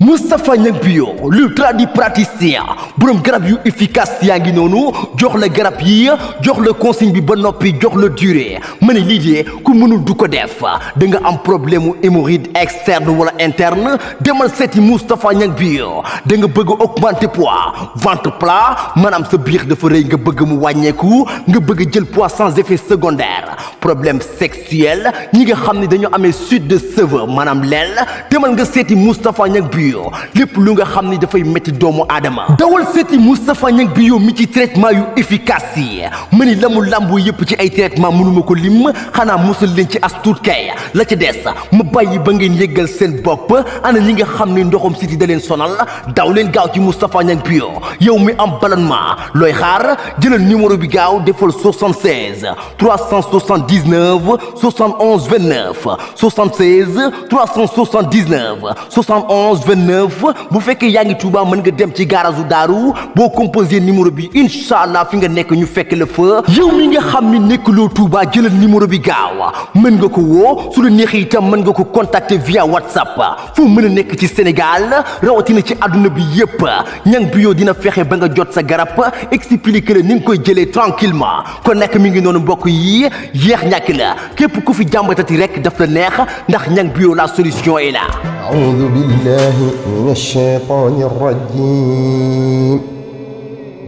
Moustapha Niang Bio le tradipraticien borom garab yu efficace yaa ngi noonu jox la garab yi jox la consigne bi ba noppi jox la durée ma ne lii de ku mënul du ko def da nga am problème mu hémorroïde externe wala interne demal seeti Moustapha Niang Bio da nga bëgg augmenter poids ventre plat maanaam sa biir dafa rëy nga bëgg mu wàññeeku nga bëgg jël poids sans effet secondaire problème sexuel ñi nga xam ne dañoo amee chute de cheveux maanaam leel demal nga seeti Moustapha Niang Bio lépp lu nga xam ni dafay métti doomu aadama dawal seeti Moustapha Niang Bio mi ci traitement yu efficace yi ma ni la mu làmboo yëpp ci ay traitement mënuma ko lim xanaa musal leen ci as tuut kay la ca des ma bàyyi ba ngeen yëggal seen bopp ana ñi nga xam ni ndoxum siti da leen sonal daw leen gaaw ci Moustapha Niang Bio yow mi am ballonnement looy xaar jëlal numéro bi gaaw defal 76 379 71 29 76 379 71 29 bu fekkee yaa ngi Touba mën nga dem ci garage Daaru boo composé numéro bi incha allah fi nga nekk ñu fekk la fa yow mi nga xam ni nekkuloo Touba jëlal numéro bi gaaw mën nga ko woo su la neexee itam mën nga ko contacter via WhatsApp fu mën a nekk ci Sénégal rawatina ci àdduna bi yépp Niang Bio dina fexe ba nga jot sa garab expliquer la ni nga koy jëlee tranquillement kon nekk mi ngi noonu mbokk yi yeex ñàkk la képp ku fi jàmbatati rek daf la neex ndax Niang Bio la solution est là. أعوذ بالله من الشيطان الرجيم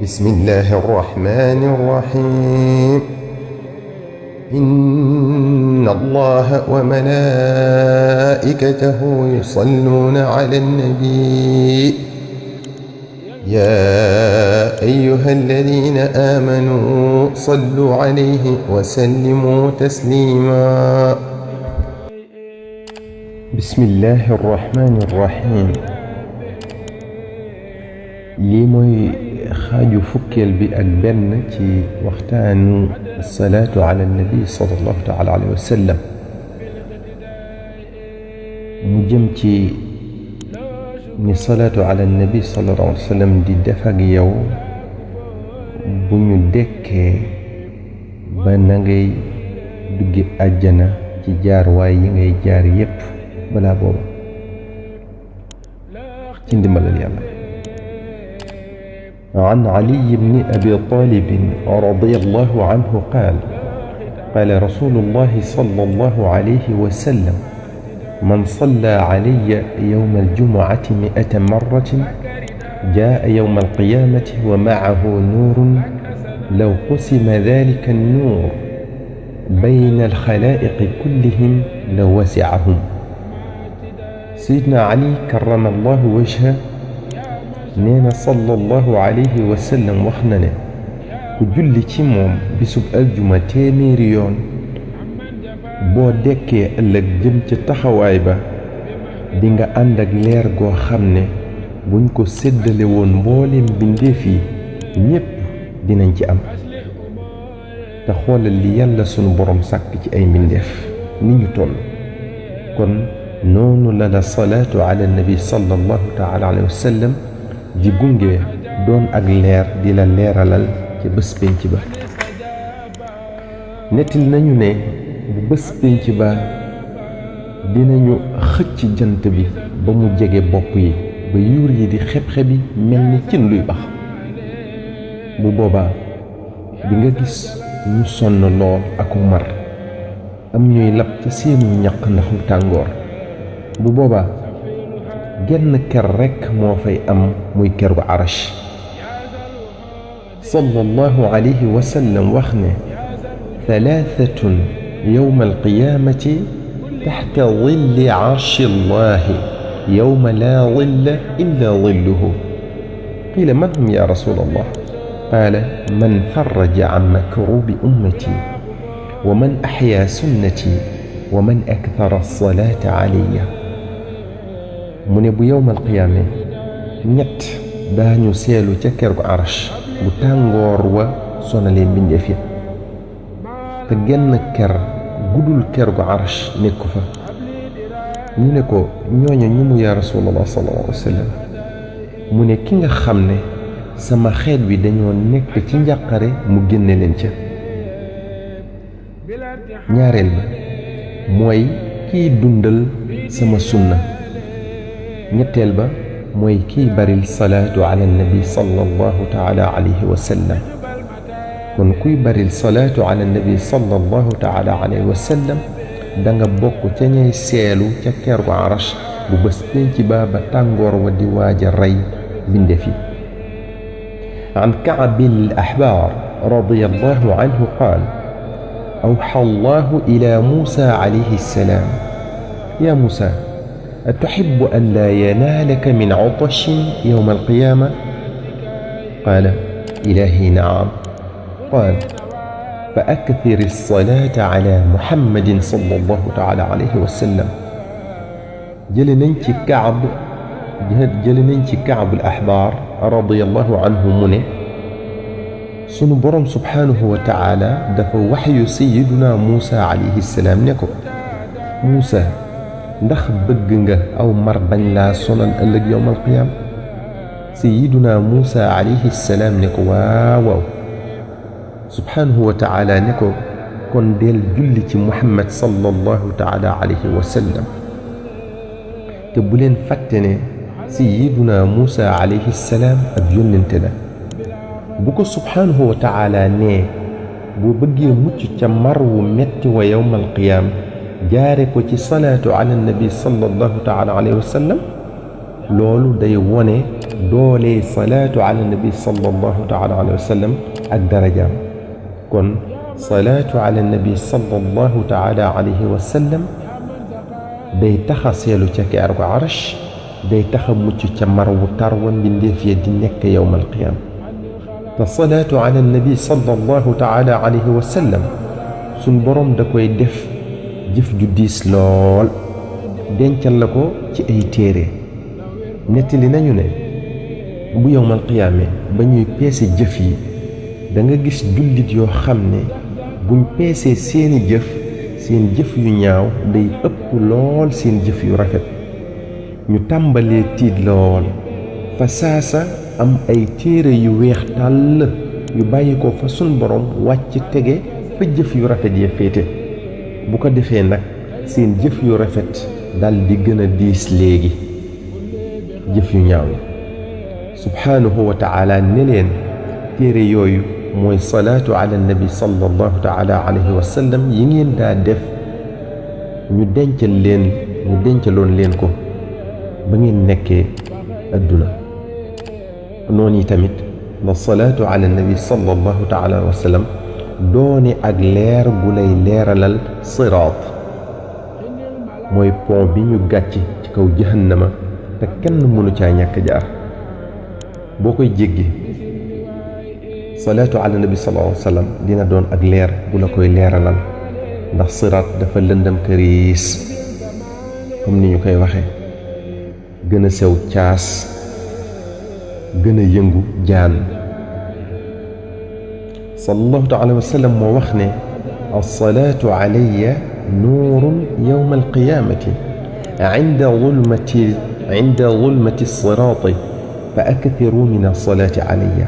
بسم الله الرحمن الرحيم إن الله وملائكته يصلون على النبي يا أيها الذين آمنوا صلوا عليه وسلموا تسليما بسم الله الرحمن الرحيم lii mooy xaaju fukkeel bi ak benn ci waxtaanu salaatu ala nabi sallallahu taala alayhi wa sallam mu jëm ci ni salaatu ala nabi sallallahu alayhi wa sallam di def ak yow bu ñu dekkee ba na ngay duggi àjjana ci jaar waay yi ngay jaar yépp balaa booba ci ndimbalal yàlla عن علي بن أبي طالب رضي الله عنه قال رسول الله صلى الله عليه وسلم من صلى علي يوم الجمعة 100 مرة جاء يوم القيامة ومعه نور لو قسم ذلك النور بين الخلائق كلهم لوسعهم سيدنا علي كرم الله وجهه neena sallallahu alayhi wa sallam wax na ne ku julli ci moom bisub aljuma téeméeri yoon boo dekkee ëllëg jëm ca taxawaay ba di nga ànd ak leer goo xam ne buñ ko séddale woon mbooleem bindeef yi ñépp dinañ ci am te xoolal li yàlla sunu borom sàkk ci ay mbindeef ni ñu toll kon noonu la la salaatu ala nabi sallallahu taala alayhi wa sallam ji gunge doon ak leer di la leeralal ci bés pénc ba nettil nañu ne bu bés pénc ba dinañu xëcc jant bi ba mu jege bopp yi ba yuur yi di xeb-xebi mel ni cin luy bax bu boobaa di nga gis ñu sonn lool aku mar am ñuy lab ca seenu ñaq ndaxu tàngoor bu boobaa genn ker rekk moo fay am muy keru arash sallallahu alayhi wa sallam wax ne thalathatun yawma alqiyamati taxta dilli arshi allahi yawma la dilla illa dilluhu qila man hum ya rasul allah qala man farraja an makrubi ummati wa man axya sunnati wa man akthara alsalata alayya mu ne bu yowmal qiyaame ñett daañu seelu ca ker gu arash bu tàngoor wa sonalee mbindeef ya te genn ker gudul ker gu arash nekku fa ñu ne ko ñooñu ñu mu yaa rasulallah sallallahu alayhi wa sallam mu ne ki nga xam ne sama xeet bi dañoo nekk ci njàqare mu génne leen ca ñaareel ba mooy kiy dundal sama sunna ñetteel ba mooy kiy baril salaatu ala nabi sallallahu taala alayhi wa sallam kon kuy baril salaatu ala nabi sallallahu taala alayhi wa sallam da nga bokk ca ñay seelu ca keru arash bu bés penc ba ba tàngoor wa di waaja rey bindeef yi an Ka'b al-Ahbar radiyallahu anhu qaal awxa allahu ila Musa alayhi salaam ya Musa أتحب أن لا ينالك من عطش يوم القيامة؟ قال إلهي نعم. قال فأكثر الصلاة على محمد صلى الله تعالى عليه وسلم. جلننك كعب الأحبار رضي الله عنه منه sunu borom subhanahu wa ta'ala dafa waxyu sayyiduna Musa alayhi salaam ne ko Musa ndax bëgg nga aw mar bañ laa sonal ëllëg yawmal qiyaam sayyiduna Musa alayhi salaam ne ko waaw subhanahu wa ta'ala ne ko kon del julli ci Muhammad sallallahu ta'ala alayhi wa sallam te bu leen fàtte ne sayyiduna Musa alayhi salaam ab yónnente la bu ko subhanahu wa ta'ala ne boo bëggee mucc ca mar wu metti wa yawmal qiyaam jaare ko ci salaatu ala nabi sallallahu ta'ala alayhi wa sallam loolu day wone doole salaatu ala nabi sallallahu ta'ala alayhi wa sallam ak darajaam kon salaatu ala nabi sallallahu ta'ala alayhi wa sallam day taxa seelu ca keer ko arash day taxa mucc ca mar wu tar wa mbindeef ya di nekk yawmal qiyaam te salaatu ala nabi sallallahu taala alayhi wa sallam suñ boroom da koy def jëf ju diis lool dencal la ko ci ay téere nettali nañu ne bu yowmal qiyaame ba ñuy peese jëf yi da nga gis jullit yoo xam ne buñ peesee seeni jëf seen jëf yu ñaaw day ëpp lool seen jëf yu rafet ñu tàmbalee tiit lool fa saasa am ay téere yu weex tàll yu bàyyi ko fa sun borom wàcc tege fa jëf yu rafet ya féete bu ko defee nag seen jëf yu rafet dal di gën a diis léegi jëf yu ñaaw yi subhanahu wa ta'ala ne leen téere yooyu mooy salaatu ala nabi sallallahu ta'ala alayhi wa sallam yi ngeen daa def ñu dencaloon leen ko ba ngeen nekkee adduna noonu yi tamit la salaatu ala nabi sallallahu taala wa sallam doone ak leer gu lay leeralal siraat mooy pont bi ñu gàcc ci kaw jahannama te kenn mënu caa ñàkk jaar boo koy jéggi salaatu ala nabi sallallahu alayhi wa sallam dina doon ak leer bu la koy leeralal ndax siraat dafa lëndam këriis comme ni ñu koy waxee gën a sew caas gën a yëngu jaan sallallahu taala wa sallam moo wax ne alsalaatu alayya nuurun yowma alqiyaamati inda zulmati siraati fa akthiru min alsalaati alayya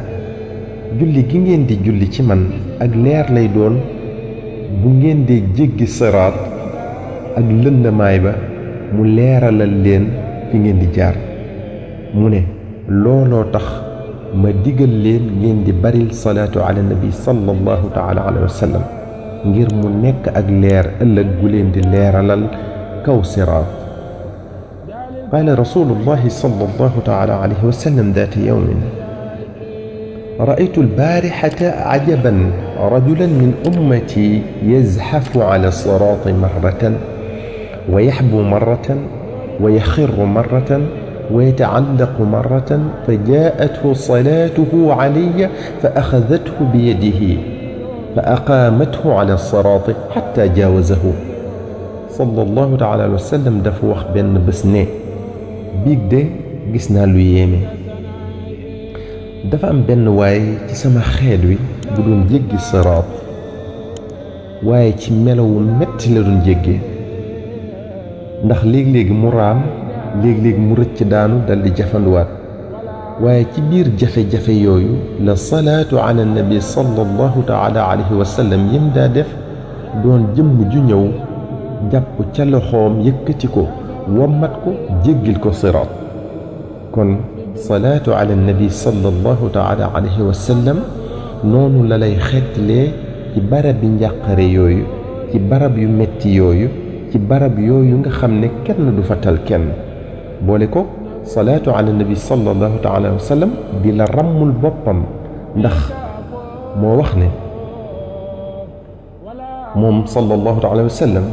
julli gi ngeen di julli ci man ak leer lay doon bu ngeen di jéggi siraat ak lëndamaay ba mu leeralal leen fi ngeen di jaar mu ne looloo tax ma digal leen ngeen di baril salaatu ala nabi sallallahu taala alayhi wa sallam ngir mu nekk ak leer ëllëg gu leen di leeralal kaw siraat qaala rasulullahi sallallahu taala alayhi wa sallam daata yawmin رأيت البارحة عجبا رجلا من أمتي يزحف على الصراط مرة ويحبو مرة ويخر مرة ويتعلق مرة فجاءته صلاته علي فأخذته بيده فأقامته على الصراط حتى جاوزه صلى الله تعالى عليه وسلم dafa wax benn bés ne biig de gis naa lu yéeme dafa am benn waay ci sama xeet wi bu doon jéggi siraat waaye ci melawu metti la doon jéggee ndax léeg-léegi mu raam léeg-léeg mu rëcc daanu dal di jafanduwaat waaye ci biir jafe-jafe yooyu la salaatu ala nabi sallallahu taala alayhi wa sallam yim daa def doon jëmm ju ñëw jàpp ca loxoom yëkkati ko wommat ko jéggil ko siraat kon salaatu ala nabi sallallahu taala alayhi wa sallam noonu la lay xeetlee ci barab bi njàqare yooyu, ci barab yu metti yooyu, ci barab yooyu nga xam ne kenn du fa tal kenn. boole ko salaatu ala nabi sallallahu taala alayhi wa sallam di la ràmmul boppam, ndax moo wax ne moom sallallahu taala alayhi wa sallam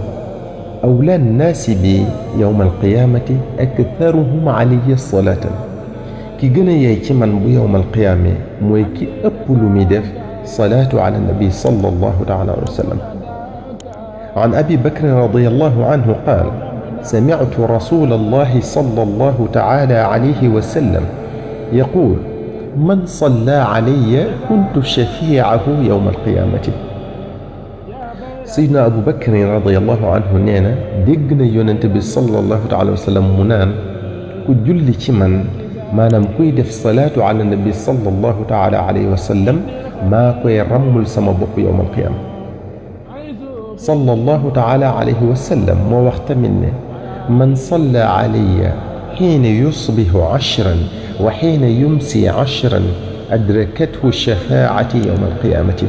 awlaa nnaasi bi yowma alqiyaamati aktharuhum alayya salaatan, ki gën a yeey ci man bu yowma alqiyaame mooy ki ëpp lu muy def salaatu ala nabi sallallahu taala alayhi wa sallam. an abi bakrin radiyallahu anhu qaal sami'tu rasulallahi sallallahu taala alayhi wa sallam yaqul man salla alayya kuntu shafii'ahu yowma alqiyaamati. Seydina Abu Bakrin radiyallahu anhu nee na dégg na yonent bi sallallahu taala wa sallam mu naan ku julli ci man, maanaam kuy def salaatu ala nabi sallallahu taala alayhi wa sallam maa koy ràmmul sama bopp yowmal qiyaama. sallallahu taala alayhi wa sallam moo wax tamit ne man salla alayya xiina yusbihu ashran wa xiina yumsi ashran adrakathu shafaa'ati yowmal qiyaamati.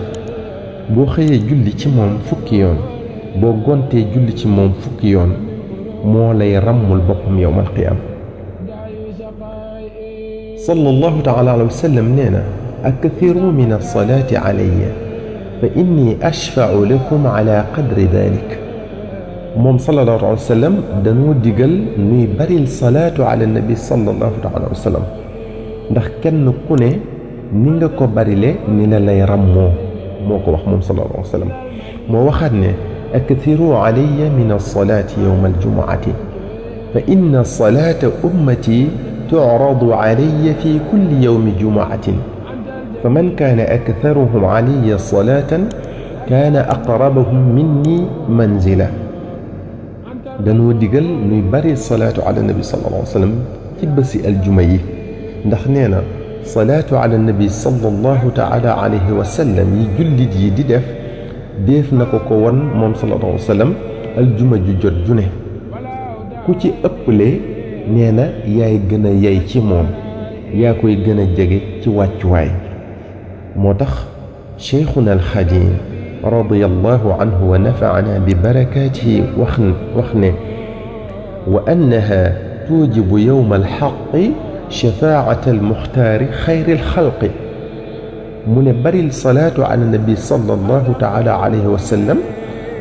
boo xëyee julli ci moom fukki yoon, boo gontee julli ci moom fukki yoon, moo lay ràmmul boppam yowmal qiyaama. sallallahu taala alayhi wa sallam nee na akthiru min alsalaati alayya fa inni ashfau lakum ala qadri dalik. moom sallallahu alayhi wa sallam dañoo digal nuy baril salaatu ala nabi sallallahu taala alayhi wa sallam, ndax kenn ku ne ni nga ko barile ni la lay ràmmoo. moo ko wax moom sallallahu alayhi wa sallam. moo waxaat ne akthiru alayya min alsalaati yowma aljumuati fa inna salaata ummati tu'radu alayya fi kulli yowmi jumuatin fa man kaana aktharuhum alayya salaatan kaana aqrabahum minni manzila. dañoo digal nuy bari salaatu ala nabi sallallahu alayhi wa sallam ci bési aljuma yi, ndax nee na salaatu ala nabi sallallahu taala alayhi wa sallam yi jullit yi di def na ko won moom sallallahu alayhi wa sallam aljuma ju jot ju ne. ku ci ëpple nee na yaay gën a yey ci moom, yaa koy gën a jege ci wàccuwaay. moo tax cheikhuna alxadim radiyallahu anhu wa nafaana bi barakaatihi wax ne wa annaha tuujibu yowma alxaqi shafaa'ata almuxtaari xayri alxalqi. mu ne baril salaatu ala nabi sallallahu taala alayhi wa sallam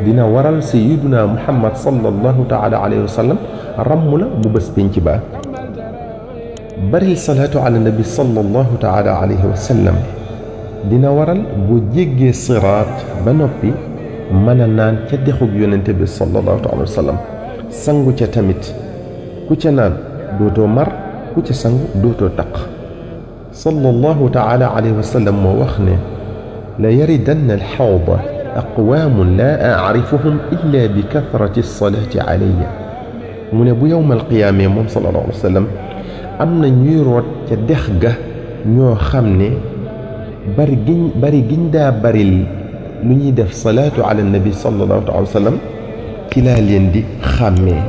dina waral sayiduna muhammad sallallahu taala alayhi wa sallam ràmm la bu bés pénc ba. baril salaatu ala nabi sallallahu taala alayhi wa sallam dina waral boo jéggee siraat ba noppi mën a naan ca dexug yonente bi sallallahu alayhi wa sallam, sangu ca tamit. ku ca naan dootoo mar, ku ca sangu dootoo taq. sallallahu taala alayhi wa sallam moo wax ne la yaridanna alxawda aqwaamun laa acrifuhum illa bi kathrati alsalaati alayya. mu ne bu yowmal qiyaamee moom sallallahu alayhi wa sallam am na ñuy root ca dex ga ñoo xam ne bari giñ daa baril lu ñuy def salaatu ala nabi sallallahu alayhi wa sallam ci laa leen di xàmmee.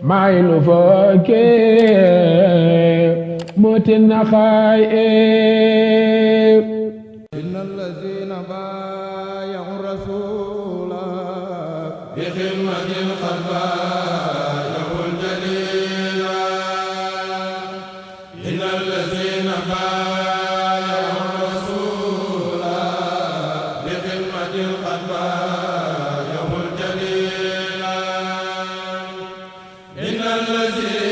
may lu fooke motin na xaay innal ladina baayahu rasula bi xidmatin qad baayahu aljalila innal ladina baayahu rasula bi xidmatin qad baayahu aljalila إن الذين